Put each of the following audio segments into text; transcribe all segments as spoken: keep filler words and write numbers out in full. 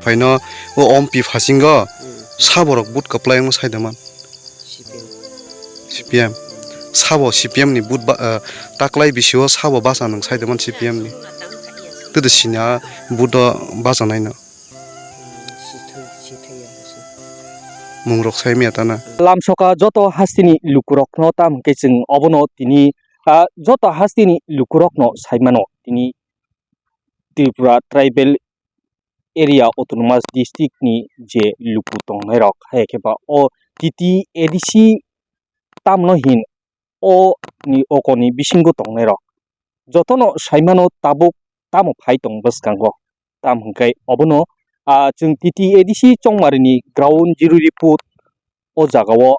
Haino o ompi phasingo Hmm. saborok but kwplai wngma saidaman. C P M. C P M. Sabo C P M ni but ba, ah, taklai bisio sabo basa nang saidaman C P M ni. Tudu sini a but o basa naino. Hmm, si thwi, si thwi ya, si. Mungrok sai miya tana. Lamsoka joto hasteni lukurokno tam hwnkhe chwng obono tini, ah, joto hasteni lukurokno saimano tini Tripura tribal area autonomous district ni je luku tongnairok, hai khe ba o T T A D C tamno hin o ni okoni bisingo tongnairok jotono saimano tabuk tamo phai tong bwskango. Tam hwnkhe obono, ah, chwng T T A D C Chongmarini ground zero report o jagao,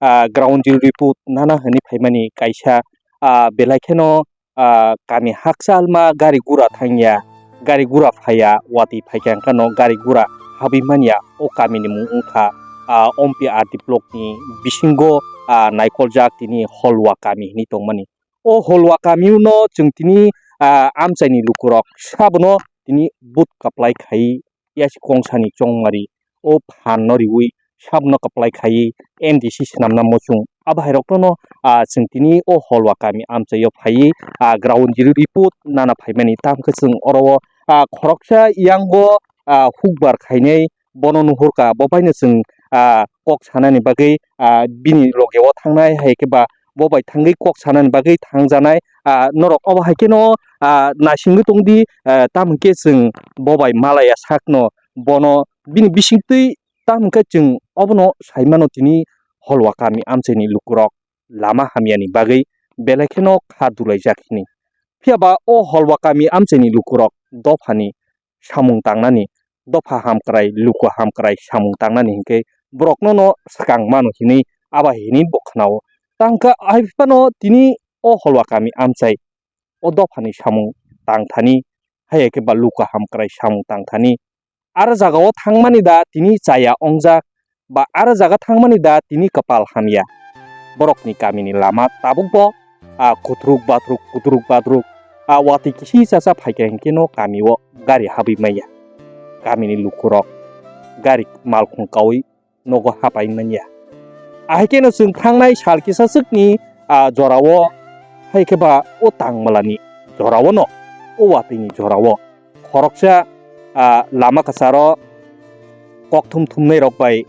ah, ground zero report nana hwnwi phaimani kaisa, ah, belai kheno, ah, kami hakchalma gari gura thangya, gari gura phaiya, watwi phaikha hwnkano gari gura habwi manya o kamini mung wngkha, ah, Ompi R D block ni bisingo, ah, naikoljak tini Holwa kami hwnwi tongmani. O Holwa kamio no chwng tini, ah, amchaini lukurok sabono tini but kaplai khai yasi kongsani chongmari o phan no riwi sabono kaplai khaiwi M D C swnamna muchung. Abo hai rokno, ah, chwng tini o Holwa kami amchaio phaiwi, ah, ground zero report nana phaimani. Tamo khe chwng oro o, ah, khoroksa yango, ah, hukbar khainai bono nuhurkha, bo baino chwng, ah, kok sanani bagwi, ah, bini logeo thangnai, hai khe ba bo bai thangwi kok sanani bagwi thangjanai, ah, norok obo hai kheno, ah, naisingwi tongdi, ah, tamo hwnkhe chwng bo bai malaya sakno bono bini bisingtwi tamo hwnkhe chwng obono saimano tini Holwa kami amchaini lukurok lama hamyani bagwi belai kheno kha dulaijak hini. Phiya ba o Holwa kami amchaini lukurok dophani samung tangnani, dopha hamkrai, luku hamkrai samung tangnani hinkhe borokno no swkang mano hinwi aba hinwi bo khwnao. Tangkha hai phano tini o Holwa kami amchai o dophani samung tangthani, hai khe ba luku hamkrai samung tangthani. Aro jagao thangmani da tini chaya ongjak, ba aro jaga thangmani da tini kwpal hamya. Borokni kamini lama tabukbo, a, kutruk batruk, kutruk batruk, a, watwi kisi chacha phaikha hinkhe no kamio gari habwi manya. Kamini lukurok gari malkhung kaui nogo hapai manya. Ahai kheno chwng thangnai sal kisa swkni, a, jorao, hai khe ba o tangmalani jorao no, o watwini jorao khoroksa, a, lama kwcharo kokthum thumnai rok bai,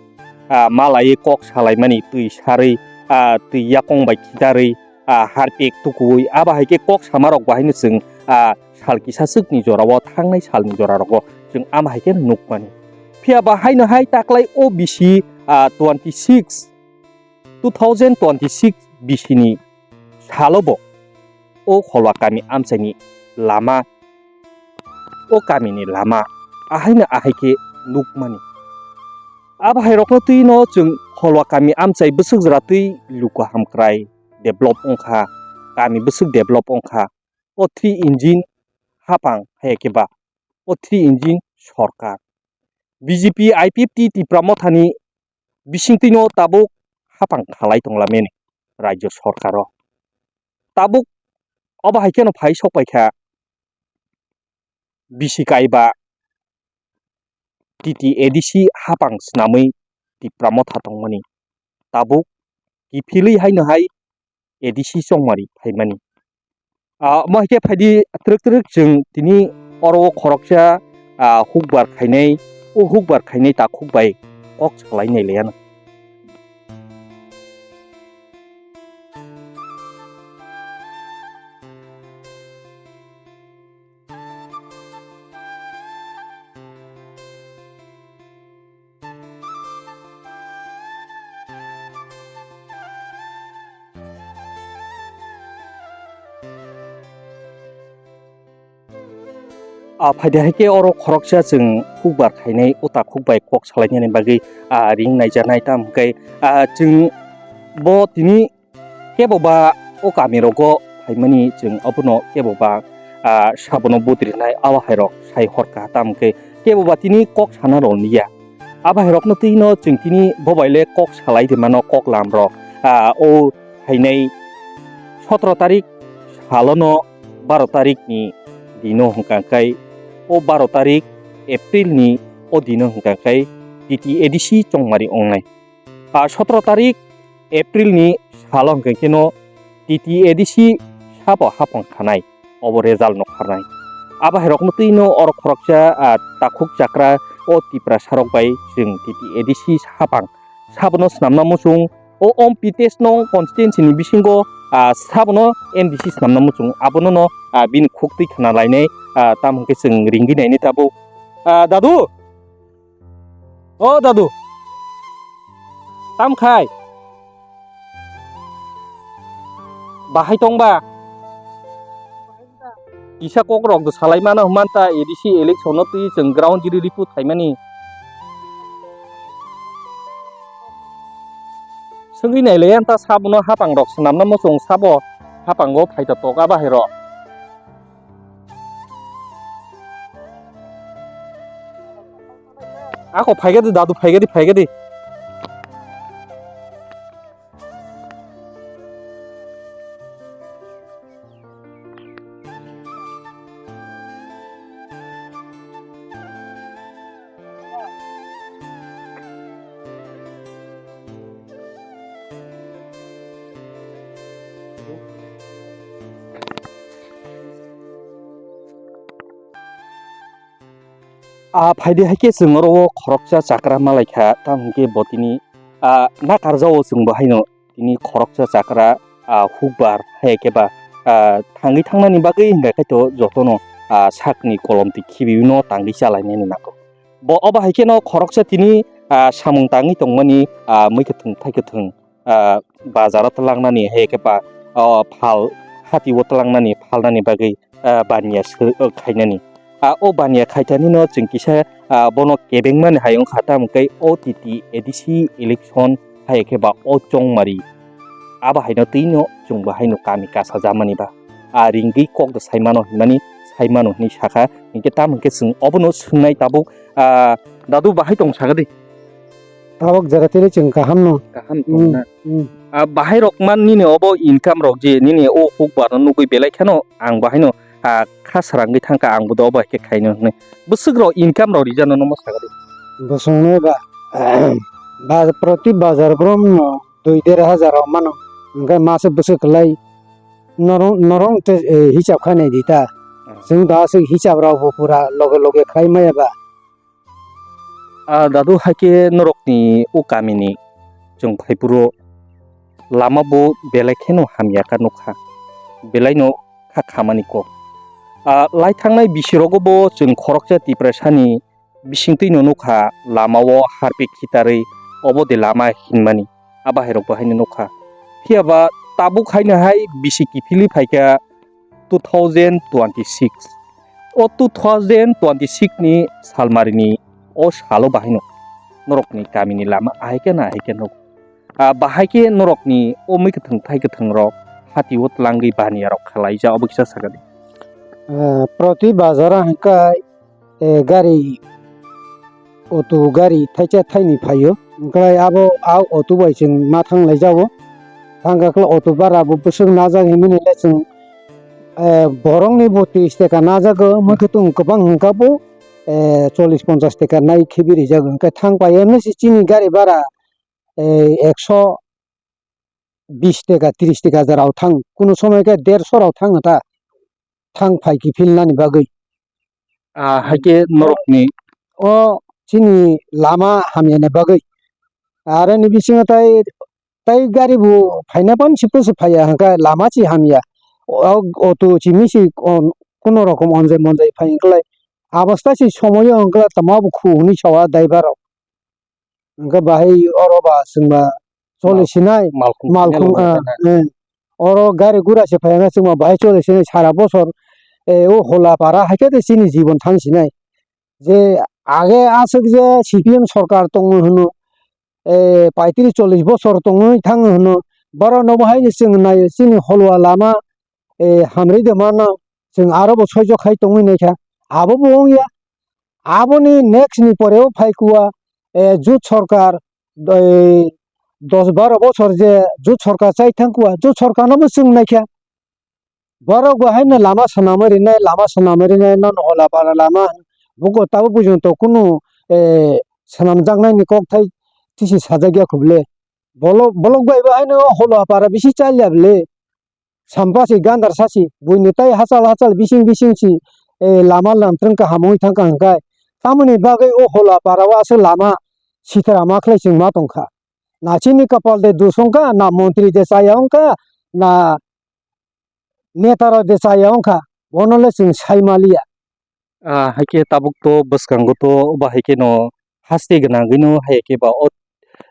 a, malaiwi kok salaimani twi sarwi, a, twi yakong bai khitarwi, a, harpik tukuwi abo hai khe kok sama rok bo haino chwng, a, sal kisa swkni jorao thangnai salni jora rogo chwng ama hai khe nukmani. Phiya ba haino hai taklai o bisi, a, twenty six, two thousand twenty six bisini salo bo o Holwa kami amchaini lama, o kamini lama ahaino ahai khe nukmani. Abo hai rokno twi no chwng Holwa kami amchai bwswk jora twi luku hamkrai develop wngkha, kami bwswk develop wngkha. O three engine hapang hai khe ba o three engine sorkar. B J P I P F T Tipra Mothani bisingtwino tabuk hapang khalai tonglamani rajyo sorkaro. Tabuk obo hai kheno phai sokpaikha bisi kaiba T T A D C hapang swnamwi Tipra Motha tongmani. Tabuk kiphilwi haino hai A D C chongmari phaimani. Ah, omo hai khe phaidi twrwk twrwk chwng tini oro o khoroksa, ah, hukbar khainai, o hukbar khainai takhuk bai kok salai nai laiano. A phaidi hai khe oro khoroksa chwng hukbar khainai o takhuk bai kok salainani bagwi, a, ring naijaknai, tamo hwnkhe, a, chwng bo tini kebo ba o kami rogo phaimani chwng abono kebo ba, ah, sabono butrinai abo hai rok sai horkha, tamo khe kebo ba tini kok sana rw liya. Abo hai rokno twi no chwng tini bo bai le kok salai de mano, kok lam rok, ah, o phainai sotro tarik salono baro tarik ni dino hwnkha khe o baro tarik April ni o dino hwnkha khe T T A D C chongmari wngnai. Ah, sotoro tarik April ni salo hwnkha kheno T T A D C sabo hapang khanai, obo result no kharnai. Abo hai rokno twi no oro khoroksa, ah, takhuk chakra o Tiprasa rok bai chwng T T A D C hapang sabono swnamna muchung, o Ompi Tesnong constituency ni bisingo, ah, sabono M D C swnamna muchung, abono no, ah, bini khuk twi khna lainai, ah, tamo hwnkhe chwng ringwi nainai tabuk. Ah, dadu, o dadu, tam khai? Bahai tong ba? Kisa kok rok do salai mano hwnman ta A D C election no twi chwng ground zero report phaimani. Swngwi nailai ang ta sabono hapang rok swnamna muchung sabo hapang o phai ta tok a bahai rok. Ako phaikhe di dadu, phaikhe di, phaikhe di. Ah, phaidi hai khe chwng oro o khoroksa chakra malaikha, tamo hwnkhe bo tini, ah, nakarjao chwng bo haino tini khoroksa chakra, ah, hukbar hai khe ba, ah, thangwi thangnani bagwi hwnkha khe to jotono, ah, sakni kolom twi khibiwino tangwi chalainani nango. Bo obo hai kheno khoroksa tini, ah, samung tangwi tongmani, ah, mui kwthwng thai kwthwng, ah, bazaro twlangnani hai khe ba, ah, phal hatio twlangnani phalnani bagwi, ah, baniya sw-, ah, khainani. Ah, o baniya khaitani no chwng kisa, ah, bono kebengmani hai wngkha, tamo khe o T T A D C election hai khe ba o chongmari. Abo haino twi no chwng bo haino kami kasa jamani ba. Ah, ringwi kok da saimano hinmani, saimano hinwi sakha. Hinkhe tamo hinkhe chwng obono swngnai tabuk, ah, dadu bahai tong sakha di. Tabuk jora tini chwng kaham no. Kaham tong na. Hmm. Ah, bahai rok man nini obo income rok je nini o hukbar no nugwi belai kheno ang bahaino, ah, kha srangwi thangkha ang bodo obo hai khe khaino hwnwi. Bwswk rok income rok rijak no nomo sakha di. Bwswk no ba, ba proti bazar brom no dui der hajar rok mano. Hwnkhe masa bwswk kwlai norong, norong te, eh, hisab khainai di ta. Hmm. Chwng da aswk hisab rok bo pura loge loge khlai maya ba. Ah, dadu, hai khe norokni o kamini chwng phaiphuru lama bo belai kheno hamya kha nukha, belaino kha khamani kok. Ah, lai thangnai bisirogo bo chwng khoroksa Tiprasani bisingtwino nukha, lama o harpik khitarwi obo de lama hinmani, abo hai rok bo haino nukha. Phiya ba tabuk haino hai bisi kiphilwi phaikha two thousand twenty-six. O two thousand twenty-six ni salmarini o salo bahaino norokni kamini lama ahai khe na ahai khe nuk. Ah, bahai khe norokni o mui kwthwng thai kwthwng rok hati o twlangwi baniya rok khalaijak, obo kisa sakha di. Ah, proti bazar hwnkhe, eh, gari auto gari thaisa thaini phaio, hwnkhe abo a auto bai chwng ma thang lai jago. Thang kha khe auto bara bo bwswk najak hinmani le chwng, eh, borokni bo tris taka najago, mui kwthwng kwbang hwnkha bo, eh, chollish ponchash taka nai khibi rijak, hwnkhe thang pai emni se chini gari bara, eh, ekso bish taka, tris taka jora o thang, kunu somoi khe derso rok thang ta, thang phai kiphilnani bagwi. Ah, hai khe norokni o chini lama hamyani bagwi. Aro ni bisingo tai, tai gari bo phaina pan si pusu phaiya, hwnkhe lama si hamya. O, auto simi si, o, kunu rokom onjai monjai phai wngkhlai. Abosta si somoyo wngkhlai tamo bo khu hwnwi sawa driver rok. Hwnkhe bahai oro ba chwngba choli sinai, malkhung, malkhung, ah, eh. Oro gari gura se phai wngkha chwngba bahai choli sinai sara bosor, eh, o hola para hai khe de chini jibon thang sinai. Je age aswk je C P M sorkar tongo hwno, eh, paitris chollish bosor tongwi thango hwno, borok no bo hai chwng nai chini holwa lama, eh, hamri de mano, chwng aro bo soijo khai tongwi naikha. Abo bo wngya. Aboni next ni pore o phai kuwa, eh, jut sorkar, eh, dos baro bosor je jut sorkar chai thang kuwa, jut sorkar no bo chwng naikha. Borok bo haino lama swnamwi rinai, lama swnamwi rinai, nono hola pala lama, buko tabuk pujunto kunu eh, swnamjaknaini kokthai thisi sajakya khubole. Bolok, bolok bai bo haino holo para bisi chalya bole. Sampa si gandar sasi, buini tai hachal hachal bising bising si, eh, lama lamtrwng kaham wngwi thangkha hwnkhe. Tamoni bagwi o holo para o aswk lama sitra ma khlai chwng ma tongkha. Na chini kapal de dus wngkha, na montri de chaya wngkha, na neta rok de chaya wngkha, bono le chwng sai maliya. Ah, hai khe tabuk to bwskango to bahai khe no haste gwnangwi no hai khe ba o,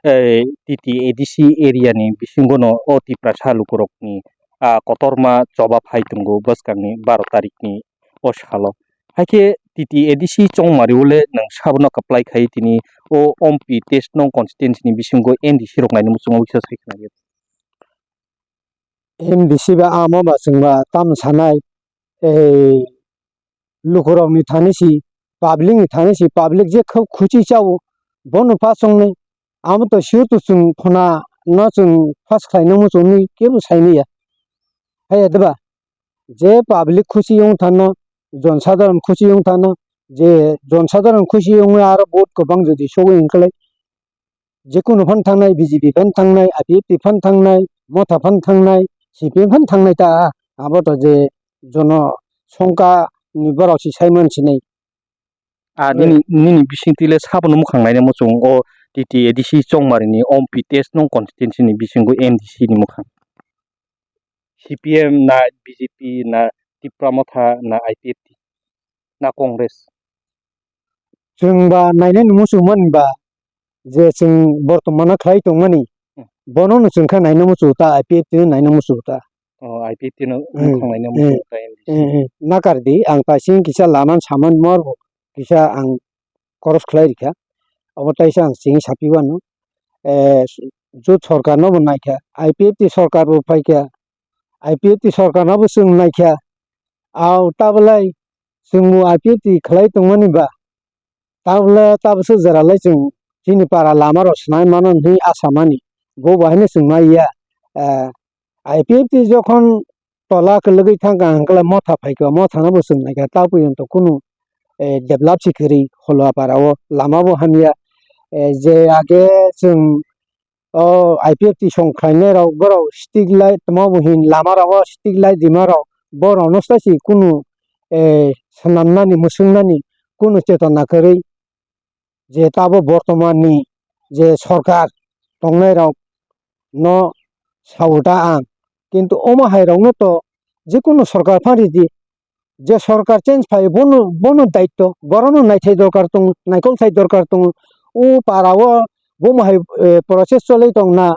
eh, T T A D C area ni bisingo no o Tiprasa lukurok ni, ah, kotorma choba phai tongo bwskang ni baro tarik ni o salo. Hai khe T T A D C chongmari o le nwng sabono kwplai khai tini o Ompi West Nong constituency ni bisingo M D C rok nainwi muchungo kisa sai khna. M D C ba amo ba chwng ba tamo sanai, eh, lukurok ni thani si, public ni thani si, public je kha khuchi chao, bono pass wngnai. Amo to sure to chwng phuna no chwng pass khlai nang muchung nwi kebo sai manya. Hai ya deba? Je public khuchi wng thano, jon sadharon khuchi wng thano, je jon sadharon khuchi wngwi aro vote kwbang jodi sogwi wngkhe, je kunu phan thangnai, B J P phan thangnai, I P F T phan thangnai, Motha phan thangnai, C P M phan thangnai ta, abo to je jono songkha ni borok si sai man sinai. Ah, nini, nini bisingtwi le sabono mukhang naina muchung o T T A D C chongmari ni Ompi West Nong constituency ni bisingo M D C ni mukhang. C P M na, B J P na, Tipra Motha na, I P F T na, Congress. Chwng ba nainani muchung mani ba je chwng bortomano khlai tongmani, hmm, bono no chwng kha naina muchung ta, I P F T no naina muchung ta. Oh, I P F T no, hmm, wngkha naina, hmm, muchung ta M D C. Hmm, hmm. Nakar di, ang paising kisa laman saman mor bo kisa ang koros khlai rikha. Obo taisa ang chini sapi wano. Eh, jut sorkar no bo naikha, I P F T sorkar bo phaikha, I P F T sorkar no bo chwng naikha. Au tabulai chwng bo I P F T khlai tongmani ba, tabule tabuk swk jora le chwng chini para lama rok swnai mano hwnwi asa mani. Bo bo haino chwng maya, eh, I P F T jokhon tola kwlwgwi thangkha hwnkhe Motha phaikha, Motha no bo chwng naikha, ta puiyono to kunu, eh, develop se kwrwi Holwapara o lama bo hamya, eh, je age chwng o I P F T song khlainai rok, borok street light tongma bo hin lama rogo street light rima rok, borok no sai se kunu, eh, swnamnani, mwswngnani kunu chetona kwrwi, je tabo bortoman ni je sorkar tongnai rok no sao ta ang, kintu omo hai rok no to je kunu sorkar phan ridi, je sorkar change phai bono, bono daityo, borokno naithai dorkar tong, naikolthai dorkar tong. O para o bomo hai, eh, process cholwi tong na,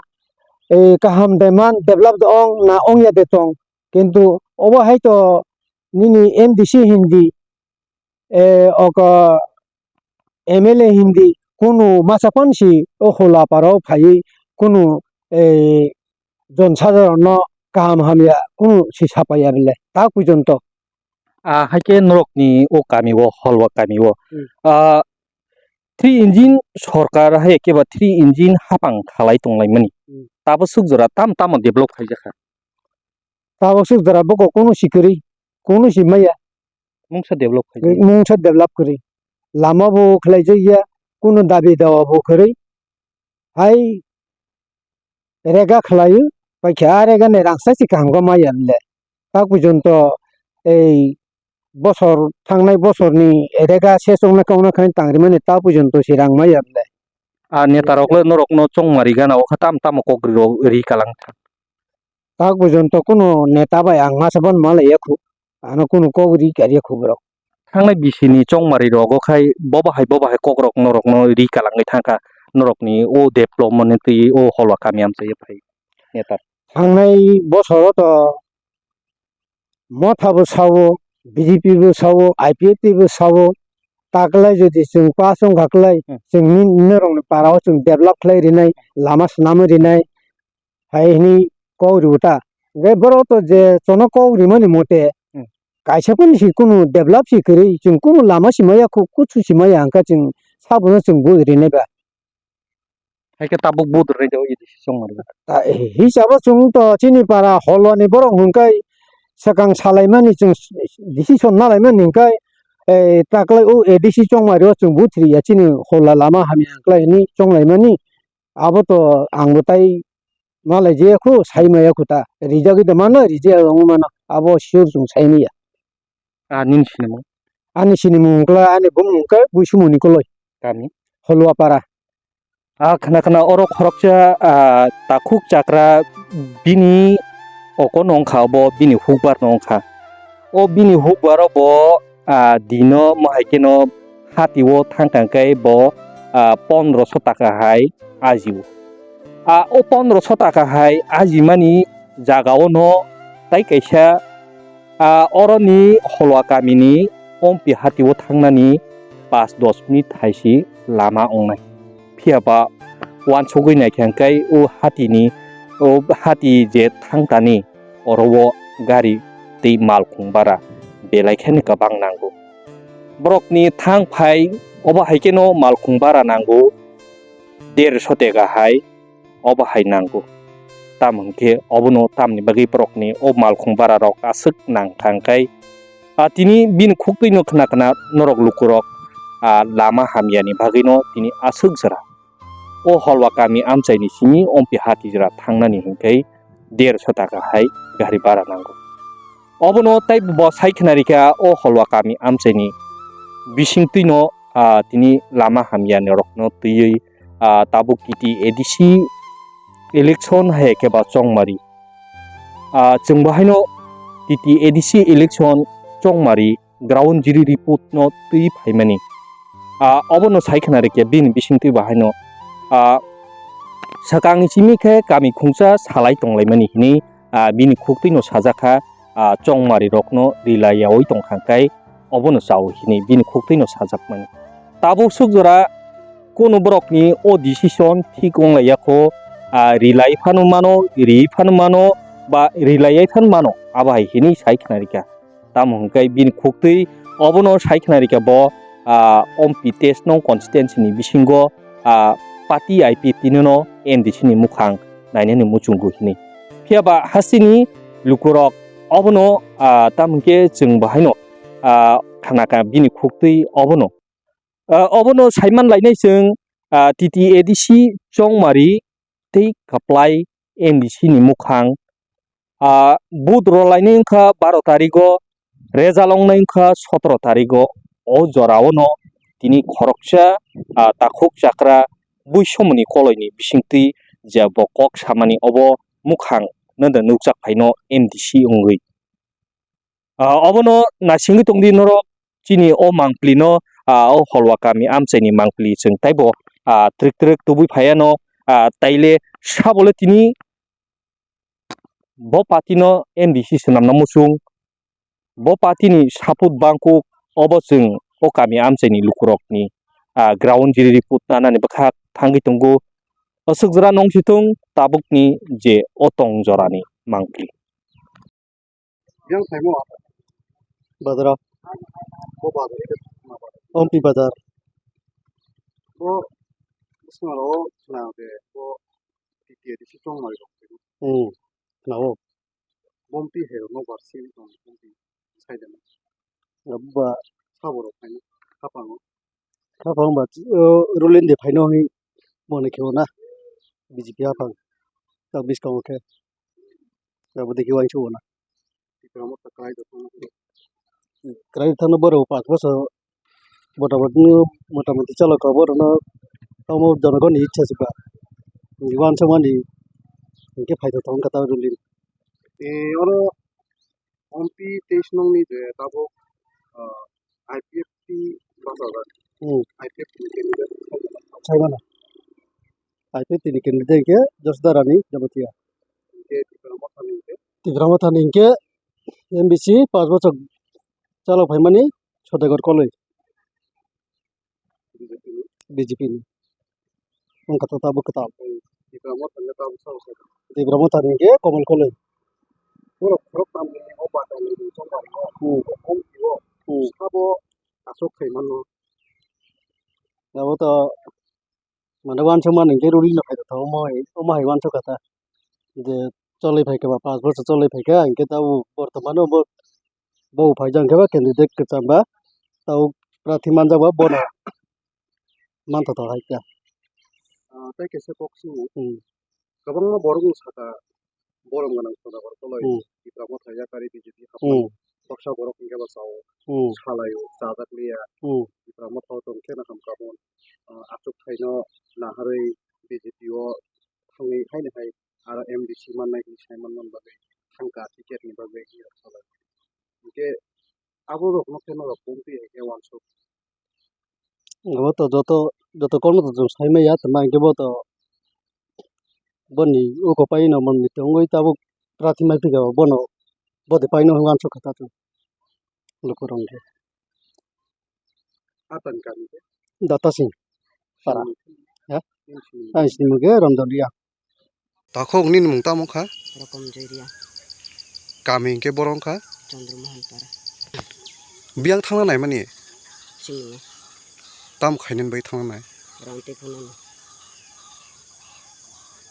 eh, kaham de man develop de ong na ongya de tong, kintu obo hai to nini M D C hindi, eh, oko M L A hindi kunu masa phan si o Holwapara o phaiwi kunu, eh, jon sadharon no kaham hamya kunu si sapaiya bile ta puijonto. Ah, hai khe norokni o kami o, Holwa kami o. Hmm. Ah, three engine sorkar hai khe ba three engine hapang khalai tonglaimani. Hmm. Tabo swk jora tam tamo develop khaijakha. Tabo swk jora boko kunu si kwrwi, kunu si maya. Mungsa develop khaijak. Mungsa develop kwrwi. Lama bo khlaijak ya, kunu dabi dawa bo kwrwi. Hai rega khlaio, paikha a rega ni rangsa si kaham khe maya le. Ta puijonto ei bosor, thangnai bosor ni rega se chongna kauna khain tangri mani ta puijonto si rang maya le. A neta rok le norok no chongmari gana o kha tam tamo kok ri rok ri kalang tha. Ta puijonto kunu neta bai ang masa ban malaya khu. Ano kunu kok ri karya khu borok. Thangnai bisini chongmari rogo khai bobo hai bobo hai kokrok norokno ri kalangwi thangkha, norokni o development twi o Holwa kami amchai phai neta. Thangnai bosoro to Motha bo sao, B J P bo sao, I P F T bo sao, taklai jodi chwng pass wngkha klai, hmm, chwng ni norokni para o chwng develop khlai rinai, lama swnamwi rinai, hai hwnwi kok rw ta. Hwnkhe borok to je chono kok rwmani mote, hmm, kaisa phano se kunu develop se kwrwi, chwng kunu lama se maya, khu-, kuchu se maya, hwnkhe chwng sabono chwng bui rwnai ba. Hai khe tabuk bui rwnai de o A D C chongmani. Ta, hisabo chwng to chini para Holwani borok hwnkhe swkang salaimani chwng decision nalaimani hwnkhe Eh, taklai o A D C chongmari o chwng buthri ya chini hola lama hamya klai ni chonglaimani. Abo to ang bo tai malai je khu sai maya khu ta. Rijagwi da mano, rija wng mano. Abo sure chwng sai maya. Ah, nini sinimung? Ani sinimung kla, ani bumung khe Buisumuni Koloi. Kami? Holuapara. Ah, khna khna oro khoroksa, ah, takhuk chakra bini oko no wngkha, obo bini hukbar no wngkha. O bini hukbar o bo, ah, dino mohai keno hati o thang thang khe bo, ah, pondroso taka hai ajio. Ah, o pondroso taka hai ajimani jaga o no tai kaisa, ah, oroni Holwa kamini Ompi hati o thangnani pas dos minute hai si lama wngnai. Phiya ba uansugwi naikha hwnkhe o hatini, o hati je thangtani oro o gari tei malkhung bara belai kheno kwbang nango. Borokni thang phai obo hai kheno malkhung bara nango derso teka hai, obo hai nango. Tamo hwnkhe obono tamni bagwi borokni o malkhung bara rok aswk nang thang khai, ah, tini bini khuktwi no khna khna norok lukurok, ah, lama hamya ni bagwi no tini aswk jora o Holwa kami amchai ni simi Ompi hati jora thangnani hwnkhe derso taka hai gari bara nango. Obono tei bo sai khna rikha o Holwa kami amchai ni bisingtwi no, ah, tini lama hamya ni rok no twiwi, ah, tabuk T T A D C election hai khe ba chongmari. Ah, chwng bo haino T T A D C election chongmari ground jiri report no twi phaimani. Ah, obono sai khna rikhe bini bisingtwi bo haino, ah, swkangni simi khe kami khungsa salai tonglaimani hinwi, ah, bini khuktwi no sajak kha, ah, chongmari rokno rilaiyaui tongkha khe obono chao hinwi bini khuktwi no sajakmani. Tabuk swk jora kunu borokni o decision thik wnglaiya kho, ah, rilai phano mano, ri phano mano, ba rilaiyai phano mano, abo hai hinwi sai khna rikha. Tamo hwnkhe bini khuktwi obono sai khna rikha bo, ah, Ompi test nong constituency ni bisingo, ah, party I P F T no M D C ni mukhang nainani muchungo hinwi. Phiya ba hasteni lukurok obono, ah, tamo hwnkhe chwng bo haino, ah, khna kha bini khuktwi obono. Ah, obono saiman lainai chwng, ah, T T A D C chongmari tei kwplai M D C ni mukhang, ah, vote rwlainai wngkha baro tarigo, result wngnai wngkha sotoro tarigo. O jorao no tini khoroksa, ah, takhuk chakra Buisomoni Koloini bisingtwi je bo kok samani obo mukhang no da nukjak phaino M D C wngwi. Ah, obono naisingwi tongdi norok chini o mangpili no, ah, o Holwa kami amchaini mangpili chwng taibo, ah, twrwk twrwk tubui phaiya no, ah, taile sabole tini bo party no M D C swnamna muchung, bo party ni support bangkuk, obo chwng o kami amchaini lukurokni, ah, ground jiri report nanani bwkhak thangwi tongo. Aswk jora nong situng tabukni je o tong jorani mangpili. Yang saimo bazar. Bo bazar. Ompi bazar. Bo singaro na de bo T T A D C chongmari rok. Hmm. Nao. Bompi he no barsi tong bompi sai de. Abba. Sabo rok phaino. Kapango. Kapango ba, o, ruling de phaino hi mone khe na. B J P aphang. Tak biskango khe. Abo dekhi wainsu na. Kwrai thangno borok pas bosor motamoti, motamoti chalok kha borokno tamo jonogoni ichha se ba. Wansukmani hinkhe phaithothok wngkha ta ruling. E, oro ompi teis nongni je tabuk, ah, I P F T bachajak. Hmm. I P F T ni candidate. Saimano. I P F T ni candidate hinkhe Jasodha Rani Jamatia. Hinkhe Tipra Mothani hinkhe? Tipra Mothani hinkhe M D C pas bochor chalo phaimani Sodagar Koloi. B J P ni. B J P ni. Wngkha to tabuk kwtal. Tipra Mothani tabuk sao sao. Tipra Mothani hinkhe Komol Koloi. Borok khorok tamni o batani chongmani o. Hmm. Ompi o. Hmm. Sabo aswk khai mano. Abo to mane wansukmani hinkhe ruling no phaithothok omo hai, omo hai wansukha ta. Je cholwi phaikha ba, pas bochor cholwi phaikha, hinkhe tabuk bortomano bo, bo phaijak hinkhe ba candidate kwcham ba, tabuk prathi manjak ba bono manthothok hai kha. Ah, tei kaisa kok simi. Hmm. Kwbangma borok ni saka borom gwnang soda borok toloi Hmm. Tipra Motha yakari B J P hapmani Hmm. baksa borok hwnkhe ba chao Hmm. salaio chajak liya. Hmm. Tipra Motha o tong khe na ham kamon, ah, achuk thaino naharwi B J P o thangwi haino hai aro M D C mannai hinwi sai manmani bagwi thangkha ticket ni bagwi hiya salai. Hinkhe abo rokno khe norok pumpi hai khe uansuk. Abo to joto, joto kormo to chwng sai maya, tama hinkhe bo to boni uko pai no boni tongwi tabuk prathi mai phika bono bodi pai no uansuk kha ta chwng lukurok hinkhe. Atang kami khe? Data Singh para. Sini. Ya? Ini sini. Ang sini mungke Ramdalia. Takhok nini mung tamo kha? Rokom Joiria. Kami hinkhe borok wngkha? Chandra Mohan para. Biyang thangna naimani? Chini. Tam khainani bai thangna nai? Rang twi phano.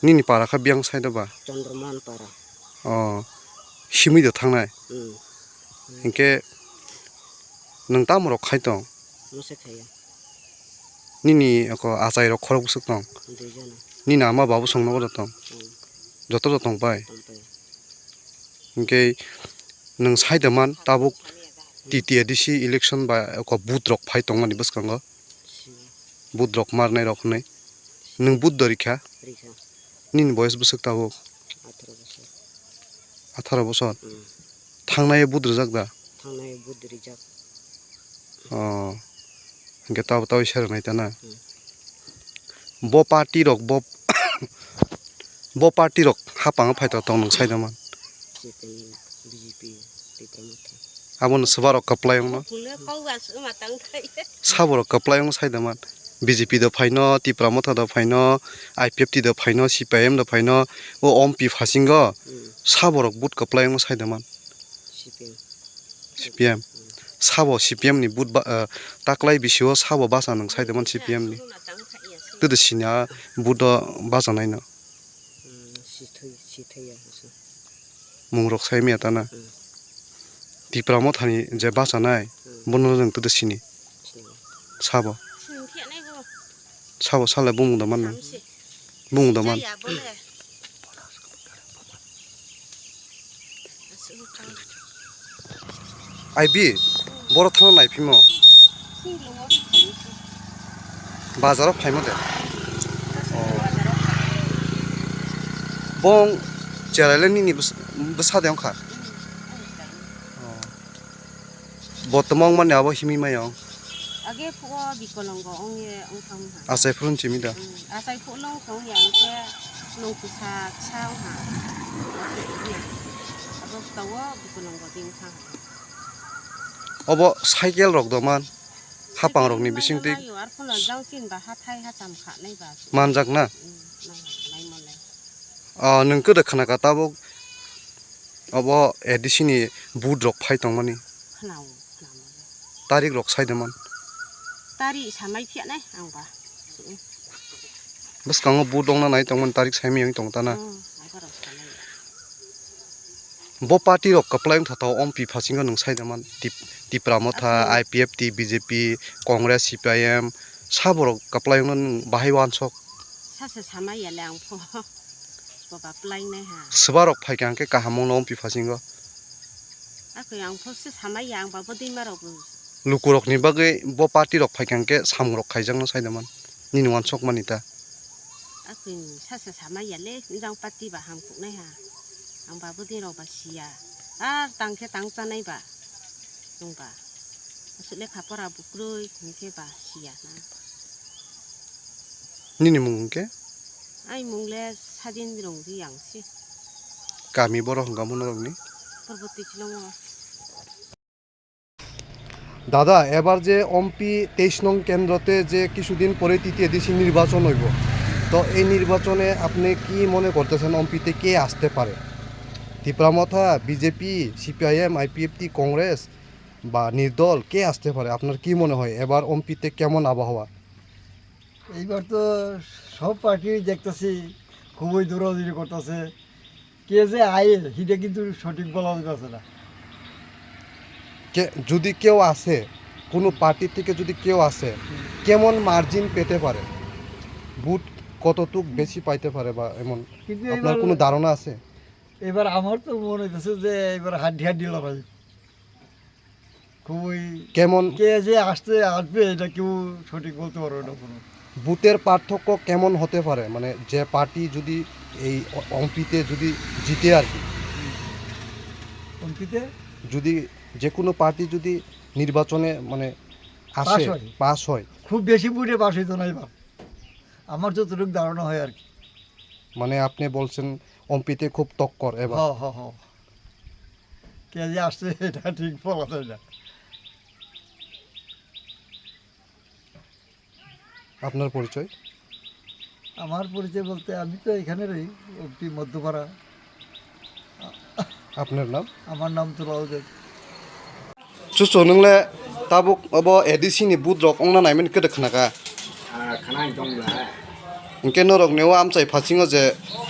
Nini para kha biyang side o ba? Chandra Mohan para. Oh. Simi do thangnai? Hmm. Hinkhe nwng tamo rok khai tong? Masa khaya. Nini ako achai rok khorok bwswk tong? Dui jona. Nini ama babu song nogo da tong? Hmm. Joto da tong pai? Tong pai. Hinkhe nwng sai da man tabuk T T A D C election ba ako vote rok phai tongmani bwskango? Si. Vote rok marnai rok hwnwi. Nwng vote do rikha? Rikha. Nini boyes bwswk tabuk? Atharo bosor. Atharo bosor? Hmm. Thangnai vote rijak da? Thangnai vote rijak. Oh. Hinkhe tabo tabo se rwnai ta na? Hmm. Bo party rok bo, bo party rok hapang phai to tong nwng sai da man? C P M, B J P, Tipra Motha. Abono swbarok kwplai wngno. Phungle kau ga swma tang thai. Saborok kwplai wngno sai da man? B J P do phaino, Tipra Motha do phaino, I P F T do phaino, C P I M do phaino, o M P phasingo Hmm. saborok vote kwplai wngno sai da man? C P M. C P M. Sabo C P M ni vote ba, ah, taklai bisio sabo basa nwng sai da man C P M ni? Twido sini a vote o basa naino. Hmm, si thwi, si thwi ya, si. Mung rok sai miya ta na. Hmm. Tipra Motha ni je basa nai, Hmm. bono nwng twido sini. Sini. Sabo. Sini khe nai bo. Sabo sale bumung da man nwng. Samsi. Bumung da man. Jaya bole. Ai bi, boro thangna naiphimo. Bazaro phaimo de. Oh. Bong cherai le nini bwsa, bwsa de wngkha. Oh. Bo tamo wngmani abo himwi maya wng. Age phuo bikolongo wngye wngthang ha. Achai phuru chimi da? Hmm, achai phuru wngthang ya, hwnkhe nung kisa kisa wngha. Abo tawo bikolongo di wngthang ha. Obo cycle rok do man? Hapang rokni bising twi. Cycle manjak nayo, ar phano jang chin ba hathai hacham kha nai ba. Manjak na? Hmm, nai, nai mole. Ah, nwng kwdw khna ka tabuk obo A D C ni vote rok phai tongmani? Khna o, khna mole. Tarik rok sai da man? Tarik samai phiya nai ang ba. Bwskango vote ongna nai tongmani tarik saimai wng tong ta na? Hmm, ang ba rok samai. Bo party rok kwplai wng tha tao, M P phasingo nwng sai da man? Tip-, Tipra Motha, Aphuru. I P F T, B J P, Congress, C P I M, sabo rok kwplai wngno nwng bahai wansok? Sasa samai ya le ang pho. Bo ba plai nai ha. Swba rok phai kha hwnkhe kaham wngno M P phasingo. Ako yang pho se samai ya, ang ba bo dima rok. Lukurokni bagwi bo party rok phai kha hwnkhe samung rok khaijakno sai da man? Nini wansok mani ta? Akhwini sasa samai ya le, jang party ba ham khuknai ha. Ang ba bwdwi rok ba siya. Ar tang khe tang chanai ba. Nwng ba. Aswk lekha pora bo kwrwi hwn khe ba siya na. Nini mung hwn khe? Ai mung le Sadin Rongri ang se. Kami boro hwnkha mo norokni? Parboti Chilongo. দাদা, এবার যে ওমপি তেইশ নং কেন্দ্রতে যে কিছুদিন পরে তৃতীয় এডিসি নির্বাচন হইব, তো এই নির্বাচনে আপনি কি মনে করতেছেন ওমপিতে কে আসতে পারে? তিপ্রা মথা, বিজেপি, সিপিআইএম, আইপিএফটি, কংগ্রেস বা নির্দল কে আসতে পারে? আপনার কি মনে হয় এবার ওমপিতে কেমন আবহাওয়া? এইবার তো সব পার্টি দেখতেছি খুবই দৌড়াদৌড়ি করতেছে। কে যে আয়ে, সেটা কিন্তু সঠিক বলা যাচ্ছে না। কে, যদি কেউ আসে, কোনো পার্টি থেকে যদি কেউ আসে, কেমন মার্জিন পেতে পারে? ভোট কতটুক বেশি পাইতে পারে বা এমন কিন্তু আপনার এইবার কোনো ধারণা আছে? এবার আমার তো মনে হইতেছে যে এবার হাড্ডি হাড্ডি লড়াই। খুবই কেমন কে যে আসতে আসবে, এটা কেউ সঠিক বলতে পারবে না কোনো। ভোটের পার্থক্য কেমন হতে পারে? মানে, যে পার্টি যদি এই অ-, এমপিতে যদি জিতে আর কি, এমপিতে যদি যে কোনো পার্টি যদি নির্বাচনে, মানে, আসে, পাস হয়। পাস হয়। খুব বেশি ভোটে পাস হইতো না এবার, আমার যতটুকু ধারণা হয় আর কি। মানে, আপনি বলছেন এমপিতে খুব টক্কর এবার? হ, হ, হ। কে যে আসছে, এটা ঠিক বলা যায় না। আপনার পরিচয়? আমার পরিচয় বলতে আমি তো এখানেরই, ওপি মধ্যপাড়া। আপনার নাম? আমার নাম তো লাল দেব। Chuchu, nwng le tabuk obo A D C ni booth rok wngna naimani kwdwk khna kha? Ah, khna tong le. Hinkhe norok ni o amchai phasingo je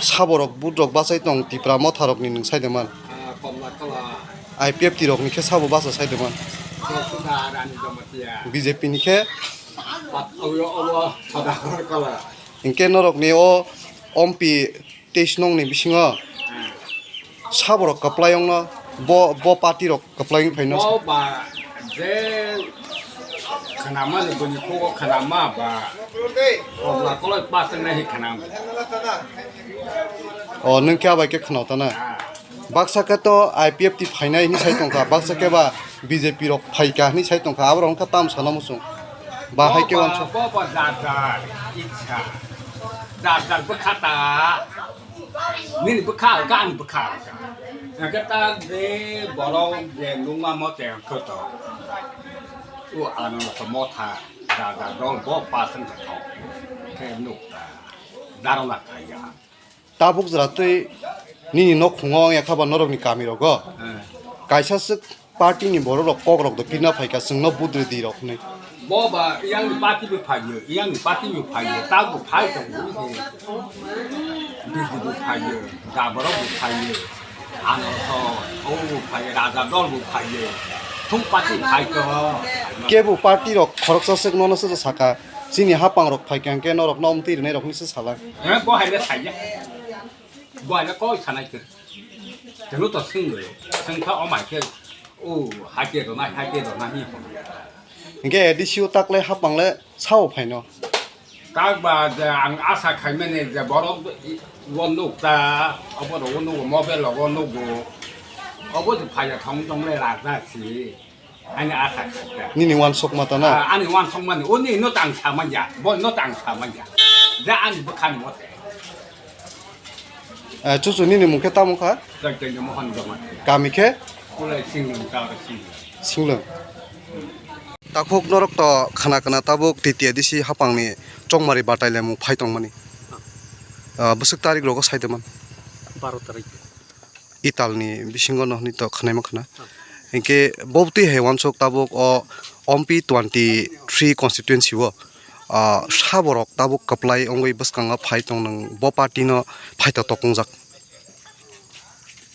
sabo rok booth rok bachai tong Tipra Motha rok ni nwng sai de man? Ah, Komla Kola. I P F T rok ni khe sabo bacha sai de man? Josuda Rani Jamatia. B J P ni khe? Pat-, obo, obo Sodakor Kola. Hinkhe norok ni o ompi teis nong ni bisingo saborok kwplai wngno bo, bo party rok kwplai wng phaino. Bo ba je khanama ni boni kogo khanama ba kobla koloi pasang na hi khanama. O nwng khe abai khe khwna tana. Ah. Baksa khe to I P F T phainai hinwi sai tongkha, baksa khe ba B J P rok phaikha hinwi sai tongkha, aborok wngkha tam sana muchung. Ba hai khe wansuk. Bo ba jar jar ikha. Jar jar bwkha ta. Nini bwkha hwnkha, ani bwkha hwnkha. Hwnkhe ta je borok je nukma mote hwnkhe to. O ano to motha jar jar dol bo pasang kha to. Khe nuk ta. Darona khaiya. Tabuk jora tei nini nok khungo wngya kha ba norokni kamirogo. Eh. Kaisa swk party ni borok rok kok rok do pirna phaikha chwngno budre di rok hinwi. Bo ba yang ni party bo phaiyo, yang ni party bo phaiyo, ta bo phai tong bo se. B J P bo phaiyo, da borok bo phaiyo, ano so, o bo phaiyo, raja dol bo phaiyo, thum party phai to. Kebo party rok khoroksa swk nono se saka, chini hapang rok phaikha hwnkhe norok no omtwi rwnai rok hinwi se sala. Eh, bo hai le saiya. Bo hai le koi sanai khe. Telo to singlo. Singkha o mai khe. O, hai khe rwnai, hai khe rwnai hi. Hingke A D C o tak le hapang le sao phaino. Tak ba je ang asa khaimani je borok i-, o nuk ta, obo rok o nugo, mobile rok o nugo. Obo je phaiya thong thong le rajak si. Ani asa khaikha. Nini wansukma ta na? Ah, ani wansukmani, o nini no tang samanya, bo no tang samanya. Ja ani bwkhani mote. Eh, chuchu nini mung khe tamo kha? Jaitanya Mohan Jamatia. Kami khe? Kulai Singlung, Tara Singlung. Singlung. Takhuk norok to khana khana tabuk T T A D C hapangni chongmari batai lemung phai tongmani. Ah, bwswk tarik rogo sai de man? Baro tarik. Italni bisingo no hwnwi to khwnaima khwna. Hinkhe bo twi hai wansuk tabuk o M P twenty three constituency o, ah, saborok tabuk kwplai wngwi bwskango phai tong nwng bo party no phaito tokungjak.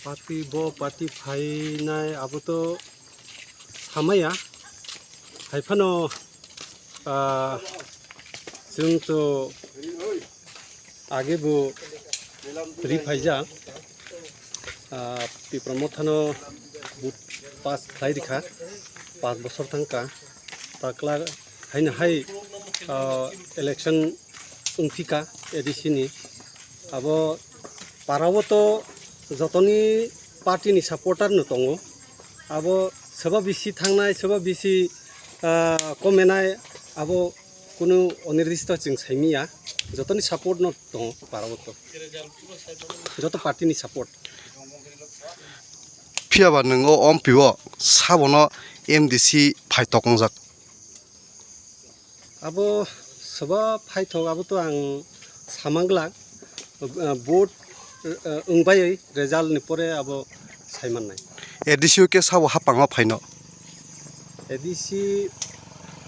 Party bo party phainai abo to samaya. Hai phano, ah, chwng to age bo ri phaijak, ah, Tipra Mothano vote pass khlai rikha, panch bosor thangkha, takla haino hai, ah, election wngphika A D C ni. Abo parao to jotoni party ni supporter no tongo. Abo soba bisi thangnai, soba bisi, ah, komenai, abo kunu onirdisto chwng saimiya. Jotoni support no tongo parao to. Joto party ni support. Phiya ba nwng o M P o sabono M D C phai tokongjak. Abo soba phaithok, abo to ang samang glak, ah, vote, ah, wngbai result ni pore abo sai mannai. A D C o khe sabo hapango phaino? A D C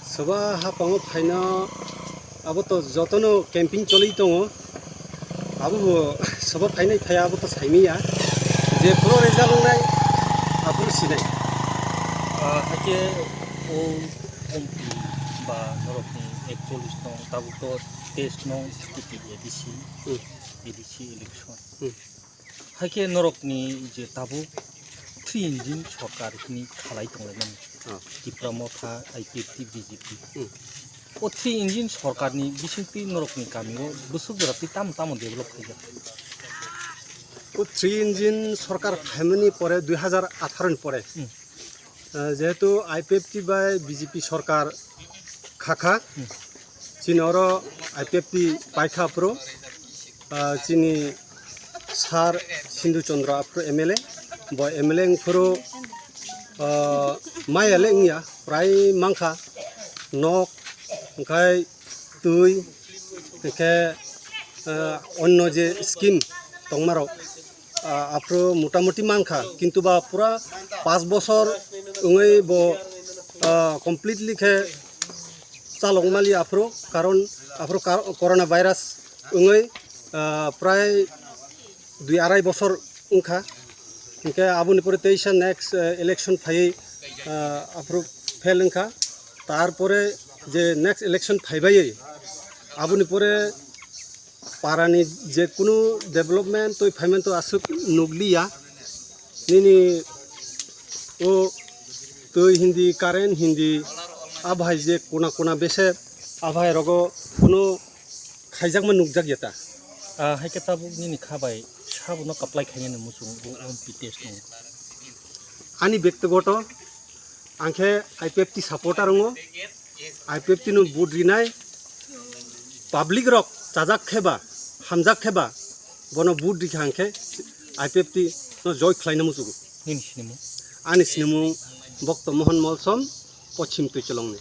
soba hapango phaino, abo to jotono camping choli tongo, abo bo soba phainai phaiya abo to saimiya, je phuru result wngnai aphuru sinai. Ah, hakhe o Ba norokni ekchollish nong, tabuk to teis nong state A D C, Hmm. A D C election. Hmm. Haikhe norokni je tabuk three engine sorkar hwnwi khalai tonglaimani. Ah. Tipra Motha, I P F T, B J P. Hmm. O three engine sorkarni bisingtwi norokni kamio bwswk jora twi tamo tamo develop khaijak? O three engine sorkar phaimani pore, dui hazar atharo ni pore, Hmm. eh, jehetu I P F T bai B J P sorkar khakha, Hmm. chini oro I P F T paikha aphuru, ah, chini Sir Sindhu Chandra aphuru M L A, bo M L A wngphuru, ah, maya le wngya, prai mankha nok, hwnkhe twi, hwnkhe, ah, onno je scheme tongmarok, ah, aphuru motamuti mankha, kintu ba pura panch bosor wngwi bo, ah, completely khe chalok mali aphuru, karon aphuru kar-, corona virus wngwi, ah, prai dui arai bosor wngkha. Hinkhe aboni pore teisa next, eh, election phaiwi, ah, aphuru fail wngkha. Tarpore je next election phaibai, aboni pore parani je kunu development twi phaimani to aswk nukliya. Nini o twi hindi, current hindi, abhai je kona kona bese abhai rogo kunu khaijakma nukjakya ta. Ah, hai khe tabuk nini kha bai sabono kaplai khainani muchung o M P test no. Ani bektigoto ang khe I P F T supporter wngo, I P F T no vote rinai, public rok chajak khe ba, hamjak khe ba, bono vote rikha ang khe I P F T no joy khlaina muchungo. Nini sinimung? Ani sinimung Bokto Mohon Molsom, Pochim Twicholongni.